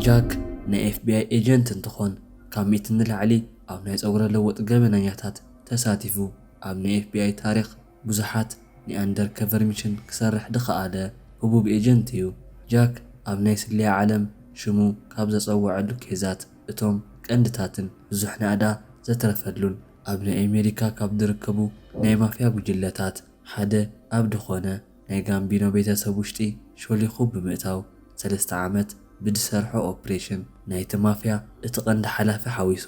ጃክ ናይ ኤፍቢኣይ ኤጀንት እንትኾን፣ ካብ ሚእቲ ንላዕሊ ኣብ ናይ ጸጉረ ለወጥ ገበነኛታት ተሳቲፉ። ኣብ ናይ ኤፍቢኣይ ታሪኽ ብዙሓት ናይ ኣንደርከቨር ሚሽን ክሰርሕ ድኸኣለ ህቡብ ኤጀንት እዩ። ጃክ ኣብ ናይ ስለያ ዓለም ሽሙ ካብ ዘጸውዐሉ ኬዛት እቶም ቀንድታትን ብዙሕ ናእዳ ዘትረፈሉን ኣብ ናይ ኣሜሪካ ካብ ዝርከቡ ናይ ማፍያ ጉጅለታት ሓደ ኣብ ዝኾነ ናይ ጋምቢኖ ቤተሰብ ውሽጢ ሾሊኹ ብምእታው ሰለስተ ዓመት ብዝሰርሖ ኦፕሬሽን ናይቲ ማፍያ እቲ ቀንዲ ሓላፊ ሓዊሱ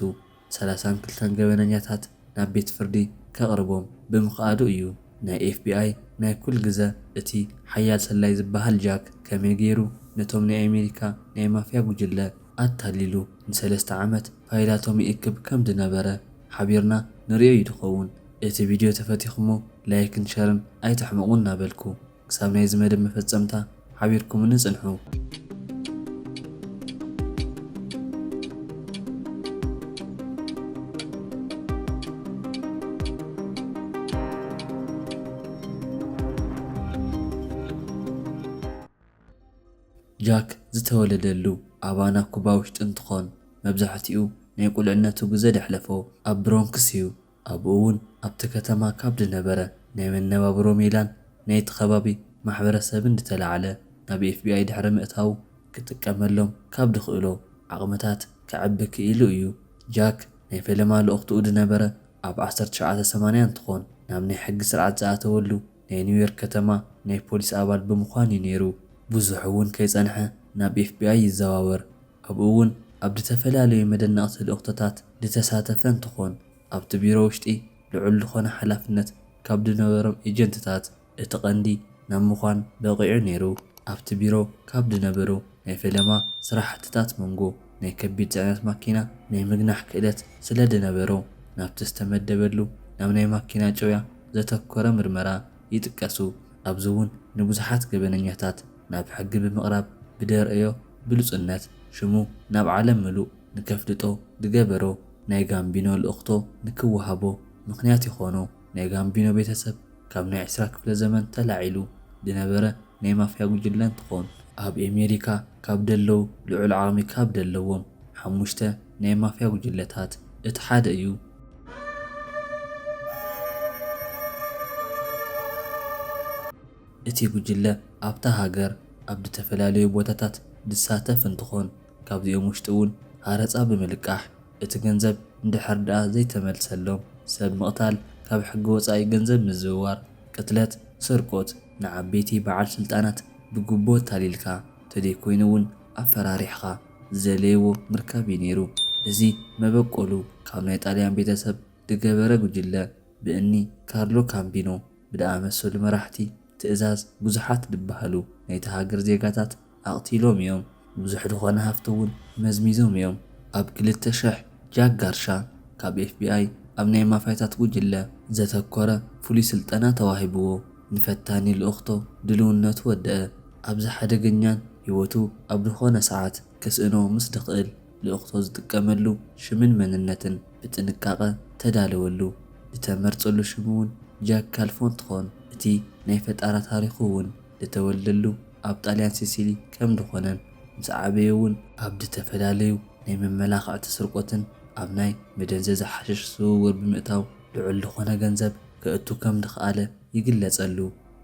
ሰላሳን ክልተን ገበነኛታት ናብ ቤት ፍርዲ ከቕርቦም ብምኽኣሉ እዩ። ናይ ኤፍቢኣይ ናይ ኩል ግዘ እቲ ሓያል ሰላይ ዝበሃል ጃክ ከመይ ገይሩ ነቶም ናይ ኣሜሪካ ናይ ማፍያ ጉጅለ ኣታሊሉ ንሰለስተ ዓመት ፋይላቶም ይእክብ ከም ዝነበረ ሓቢርና ንሪኦ እዩ ዝኸውን። እቲ ቪድዮ ተፈቲኹሞ ላይክን ሸርን ኣይትሕመቑ እናበልኩ ክሳብ ናይዚ መደብ መፈጸምታ ሓቢርኩምኒ ጽንሑ። ጃክ ዝተወለደሉ ኣብ ኣናኩባ ውሽጢ እንትኾን መብዛሕትኡ ናይ ቁልዕነቱ ግዘ ደሕለፎ ኣብ ብሮንክስ እዩ። ኣብኡ እውን ኣብቲ ከተማ ካብ ዝነበረ ናይ መነባብሮ ሜላን ናይቲ ከባቢ ማሕበረሰብን ዝተላዕለ ናብ ኤፍቢኣይ ድሕሪ ምእታዉ ክጥቀመሎም ካብ ዝኽእሎ ዓቕምታት ከዕቢ ክኢሉ እዩ። ጃክ ናይ ፈለማ ልእኽትኡ ዝነበረ ኣብ ዓሰርተ ትሽዓተ ሰማንያ እንትኾን ናብ ናይ ሕጊ ስርዓት ዝኣተወሉ ናይ ኒውዮርክ ከተማ ናይ ፖሊስ ኣባል ብምዃን እዩ ነይሩ። ብዙሕ እውን ከይጸንሐ ናብ ኤፍቢኣይ ይዘዋወር። ኣብኡ እውን ኣብ ዝተፈላለዩ መደነቕቲ ልእኽቶታት ዝተሳተፈ እንትኾን ኣብቲ ቢሮ ውሽጢ ልዑል ዝኾነ ሓላፍነት ካብ ዝነበሮም ኤጀንትታት እቲ ቀንዲ ናብ ምዃን በቒዑ ነይሩ። ኣብቲ ቢሮ ካብ ዝነበሩ ናይ ፈለማ ስራሕትታት መንጎ ናይ ከቢድ ጽዕነት ማኪና ናይ ምግናሕ ክእለት ስለ ዝነበሮ ናብቲ ዝተመደበሉ ናብ ናይ ማኪና ጭውያ ዘተኮረ ምርመራ ይጥቀሱ። ኣብዚ እውን ንብዙሓት ገበነኛታት ናብ ሕጊ ብምቕራብ ብደርእዮ ብሉጽነት ሽሙ ናብ ዓለም ምሉእ ንከፍልጦ ዝገበሮ ናይ ጋምቢኖ ልእኽቶ ንክወሃቦ ምኽንያት ይኾኖ። ናይ ጋምቢኖ ቤተሰብ ካብ ናይ ዕስራ ክፍለ ዘመን ተላዒሉ ዝነበረ ናይ ማፍያ ጉጅለ እንትኾን ኣብ ኤሜሪካ ካብ ደለዉ ልዑል ዓቕሚ ካብ ደለዎም ሓሙሽተ ናይ ማፍያ ጉጅለታት እቲ ሓደ እዩ። እቲ ጉጅለ ኣብታ ሃገር ኣብ ዝተፈላለዩ ቦታታት ዝሳተፍ እንትኾን ካብዚኦም ውሽጢ እውን ሃረፃ ብምልቃሕ እቲ ገንዘብ እንድሕር ደኣ ዘይተመልሰሎም ሰብ ምቕታል፣ ካብ ሕጊ ወፃኢ ገንዘብ ምዝውዋር፣ ቅትለት፣ ስርቆት፣ ንዓበይቲ በዓል ስልጣናት ብጉቦ ኣታሊልካ ተደይኮይኑ እውን ኣፈራሪሕኻ ዝደለይዎ ምርካብ እዩ ነይሩ። እዚ መበቆሉ ካብ ናይ ጣልያን ቤተሰብ ዝገበረ ጉጅለ ብእኒ ካርሎ ካምቢኖ ብደኣመሰሉ መራሕቲ ትእዛዝ ብዙሓት ዝበሃሉ ናይታ ሃገር ዜጋታት ኣቕቲሎም እዮም። ብዙሕ ዝኾነ ሃፍቲ እውን መዝሚዞም እዮም። ኣብ ክልተ ሽሕ ጃክ ጋርሻ ካብ ኤፍቢኣይ ኣብ ናይ ማፍያታት ጉጅለ ዘተኮረ ፍሉይ ስልጠና ተዋሂብዎ ንፈታኒ ልእኽቶ ድልውነቱ ወደአ። ኣብዚ ሓደገኛን ህይወቱ ኣብ ዝኾነ ሰዓት ከስእኖ ምስ ድኽእል ልእኽቶ ዝጥቀመሉ ሽምን መንነትን ብጥንቃቐ ተዳለወሉ። ዝተመርጸሉ ሽም እውን ጃክ ካልፎ እንትኾን እቲ ናይ ፈጣራ ታሪኹ እውን ዝተወልደሉ ኣብ ጣልያን ሲሲሊ ከም ዝኾነን ምስ ዓበየ እውን ኣብ ዝተፈላለዩ ናይ መመላኽዕቲ ስርቆትን ኣብ ናይ መደንዘዚ ሓሽሽ ዝውውር ብምእታው ልዑል ዝኾነ ገንዘብ ከእቱ ከም ድኽኣለ ይግለጸሉ።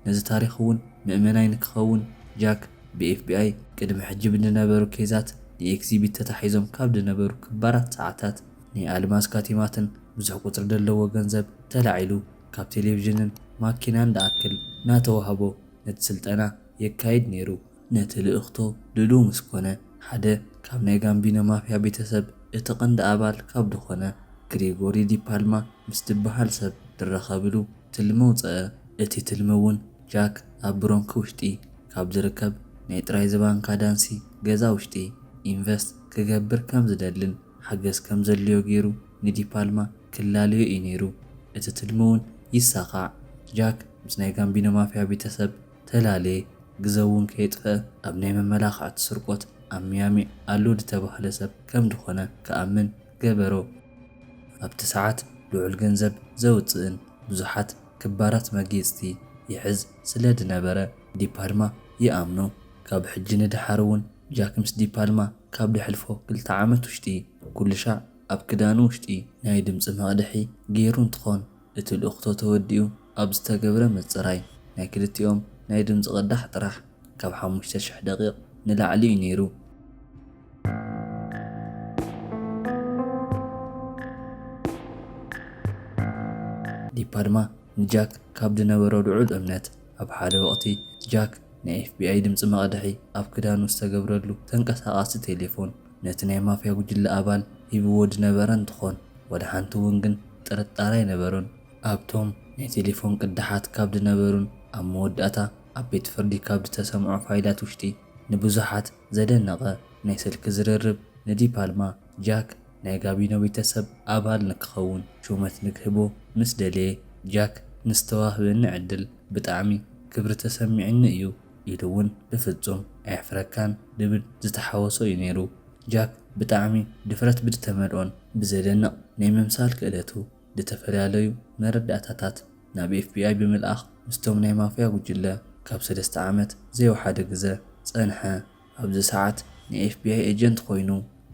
ነዚ ታሪኽ እውን ምእመናይ ንክኸውን ጃክ ብኤፍቢኣይ ቅድሚ ሕጂ ብዝነበሩ ኬዛት ንኤክዚቢት ተታሒዞም ካብ ዝነበሩ ክባራት ሰዓታት ናይ ኣልማዝ ካቲማትን ብዙሕ ቁፅሪ ዘለዎ ገንዘብ ተላዒሉ ካብ ቴሌቪዥንን ማኪናን ዝኣክል እናተዋህቦ ነቲ ስልጠና የካይድ ነይሩ። ነቲ ልእኽቶ ድሉው ምስ ኮነ ሓደ ካብ ናይ ጋምቢኖ ማፍያ ቤተሰብ እቲ ቀንዲ ኣባል ካብ ዝኾነ ግሪጎሪ ዲፓልማ ምስ ዝበሃል ሰብ ዝራኸብሉ ትልሚ ኣውፀአ። እቲ ትልሚ እውን ጃክ ኣብ ብሮንክ ውሽጢ ካብ ዝርከብ ናይ ጥራይ ዝባንካ ዳንሲ ገዛ ውሽጢ ኢንቨስት ክገብር ከም ዝደልን ሓገዝ ከም ዘድልዮ ገይሩ ንዲፓልማ ክላለዮ እዩ ነይሩ። እቲ ትልሚ እውን ይሳኻዕ። ጃክ ምስ ናይ ጋምቢኖ ማፍያ ቤተሰብ ተላለየ። ግዘ እውን ከየጥፈአ ኣብ ናይ መመላኽዕቲ ስርቆት ኣብ ሚያሚ ኣሎ ዝተባህለ ሰብ ከም ዝኾነ ክኣምን ገበሮ። ኣብቲ ሰዓት ልዑል ገንዘብ ዘውፅእን ብዙሓት ክባራት መጌፅቲ ይሕዝ ስለ ዝነበረ ዲፓልማ ይኣምኖ። ካብ ሕጂ ንደሓር እውን ጃክ ምስ ዲፓልማ ካብ ድሕልፎ ክልተ ዓመት ውሽጢ ኩሉ ሻዕ ኣብ ክዳኑ ውሽጢ ናይ ድምፂ መቕድሒ ገይሩ እንትኾን፣ እቲ ልእኽቶ ተወዲኡ ኣብ ዝተገብረ ምፅራይ ናይ ክልቲኦም ናይ ድምፂ ቅዳሕ ጥራሕ ካብ ሓሙሽተ ሽሕ ደቂቕ ንላዕሊ እዩ ነይሩ። ዲፓልማ ንጃክ ካብ ዝነበሮ ልዑል እምነት፣ ኣብ ሓደ ወቕቲ ጃክ ናይ ኤፍቢኣይ ድምፂ መቕድሒ ኣብ ክዳኑ ዝተገብረሉ ተንቀሳቓሲ ቴሌፎን ነቲ ናይ ማፍያ ጉጅለ ኣባል ሂብዎ ዝነበረ እንትኾን፣ ወደ ሓንቲ እውን ግን ጥርጣረ ኣይነበሮን። ኣብቶም ናይ ቴሌፎን ቅዳሓት ካብ ዝነበሩን ኣብ መወዳእታ ኣብ ቤት ፍርዲ ካብ ዝተሰምዖ ፋይላት ውሽጢ ንብዙሓት ዘደነቐ ናይ ስልኪ ዝርርብ ንዲፓልማ ጃክ ናይ ጋቢኖ ቤተሰብ ኣባል ንክኸውን ሹመት ንክህቦ ምስ ደለየ፣ ጃክ ንዝተዋህበኒ ዕድል ብጣዕሚ ክብሪ ተሰሚዕኒ እዩ ኢሉ እውን ብፍጹም ኣየሕፍረካን ዝብል ዝተሓወሶ እዩ ነይሩ። ጃክ ብጣዕሚ ድፍረት ብዝተመልኦን ብዘደንቕ ናይ ምምሳል ክእለቱ ዝተፈላለዩ መረዳእታታት ናብ ኤፍቢኣይ ብምልኣኽ ምስቶም ናይ ማፍያ ጉጅለ ካብ ሰለስተ ዓመት ዘይወሓደ ግዘ ጸንሐ። ኣብዚ ሰዓት ናይ ኤፍቢኣይ ኤጀንት ኮይኑ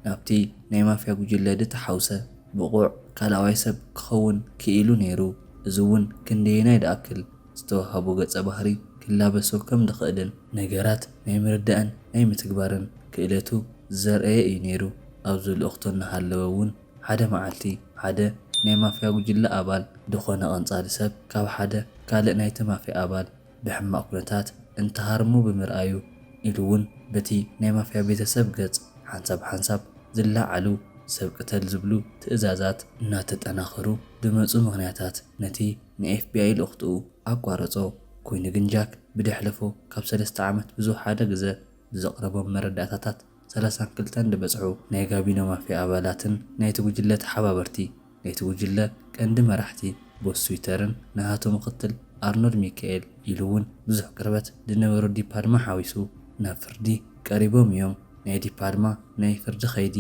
ናብቲ ናይ ማፍያ ጉጅለ ዝተሓውሰ ብቑዕ ካልኣዋይ ሰብ ክኸውን ክኢሉ ነይሩ። እዚ እውን ክንደየናይ ድኣክል ዝተዋህቦ ገጸ ባህሪ ክላበሶ ከም ዝኽእልን ነገራት ናይ ምርዳእን ናይ ምትግባርን ክእለቱ ዘርእየ እዩ ነይሩ። ኣብዚ ልእኽቶ እናሃለወ እውን ሓደ መዓልቲ ሓደ ናይ ማፍያ ጉጅለ ኣባል ዝኾነ ቀንጻሊ ሰብ ካብ ሓደ ካልእ ናይቲ ማፍያ ኣባል ብሕማቕ ኩነታት እንትሃርሙ ብምርኣዩ፣ ኢሉ እውን በቲ ናይ ማፍያ ቤተሰብ ገጽ ሓንሳብ ሓንሳብ ዝለዓሉ ሰብ ቅተል ዝብሉ ትእዛዛት እናተጠናኸሩ ዝመጹ ምኽንያታት ነቲ ናይ ኤፍቢኣይ ልእኽትኡ ኣቋረጾ። ኮይኑ ግን ጃክ ብድሕለፎ ካብ ሰለስተ ዓመት ብዙሕ ሓደ ግዘ ብዘቕረቦም መረዳእታታት ሰላሳን ክልተን ዝበጽሑ ናይ ጋቢኖ ማፍያ ኣባላትን ናይቲ ጉጅለ ተሓባበርቲ ናይቲ ጉጅለ ቀንዲ መራሕቲ ቦስ ስዊተርን ናሃቶ ምኽትል ኣርኖልድ ሚካኤል ኢሉ እውን ብዙሕ ቅርበት ዝነበሮ ዲፓልማ ሓዊሱ ናብ ፍርዲ ቀሪቦም እዮም። ናይ ዲፓልማ ናይ ፍርዲ ከይዲ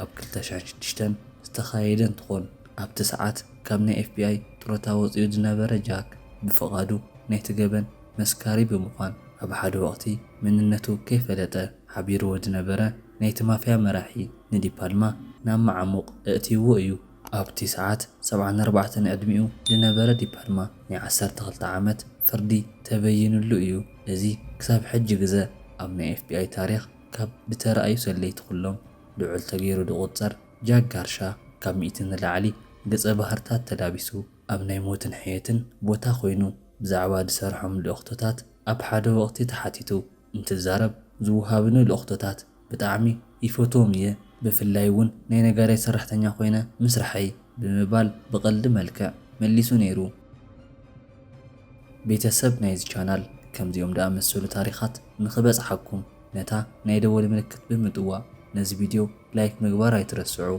ኣብ ክልተ ሽሕን ሽዱሽተን ዝተኻየደ እንትኾን ኣብቲ ሰዓት ካብ ናይ ኤፍቢኣይ ጡረታ ወፂኡ ዝነበረ ጃክ ብፍቓዱ ናይቲ ገበን መስካሪ ብምዃን ኣብ ሓደ ወቕቲ መንነቱ ከይፈለጠ ሓቢርዎ ዝነበረ ናይቲ ማፍያ መራሒ ንዲፓልማ ናብ መዓሙቕ ኣእትይዎ እዩ። ኣብቲ ሰዓት ሰብዓን ኣርባዕተን ዕድሚኡ ዝነበረ ዲፓልማ ናይ ዓሰርተ ክልተ ዓመት ፍርዲ ተበይንሉ እዩ። እዚ ክሳብ ሕጂ ግዘ ኣብ ናይ ኤፍቢኣይ ታሪኽ ካብ ዝተረኣዩ ሰለይቲ ኩሎም ልዑል ተገይሩ ዝቑጸር ጃክ ጋርሻ ካብ ሚእቲ ንላዕሊ ገጸ ባህርታት ተላቢሱ ኣብ ናይ ሞትን ሕየትን ቦታ ኮይኑ ብዛዕባ ዝሰርሖም ልእኽቶታት ኣብ ሓደ ወቕቲ ተሓቲቱ እንትዛረብ ዝወሃብኒ ልእኽቶታት ብጣዕሚ ይፈትዎም እየ፣ ብፍላይ እውን ናይ ነጋዳይ ሰራሕተኛ ኮይነ ምስርሐይ ብምባል ብቐልዲ መልክዕ መሊሱ ነይሩ። ቤተሰብ ናይዚ ቻናል ከምዚኦም ዝኣመሰሉ ታሪኻት ንኽበጽሓኩም ነታ ናይ ደወል ምልክት ብምጥዋቕ ነዚ ቪድዮ ላይክ ምግባር ኣይትረስዑ።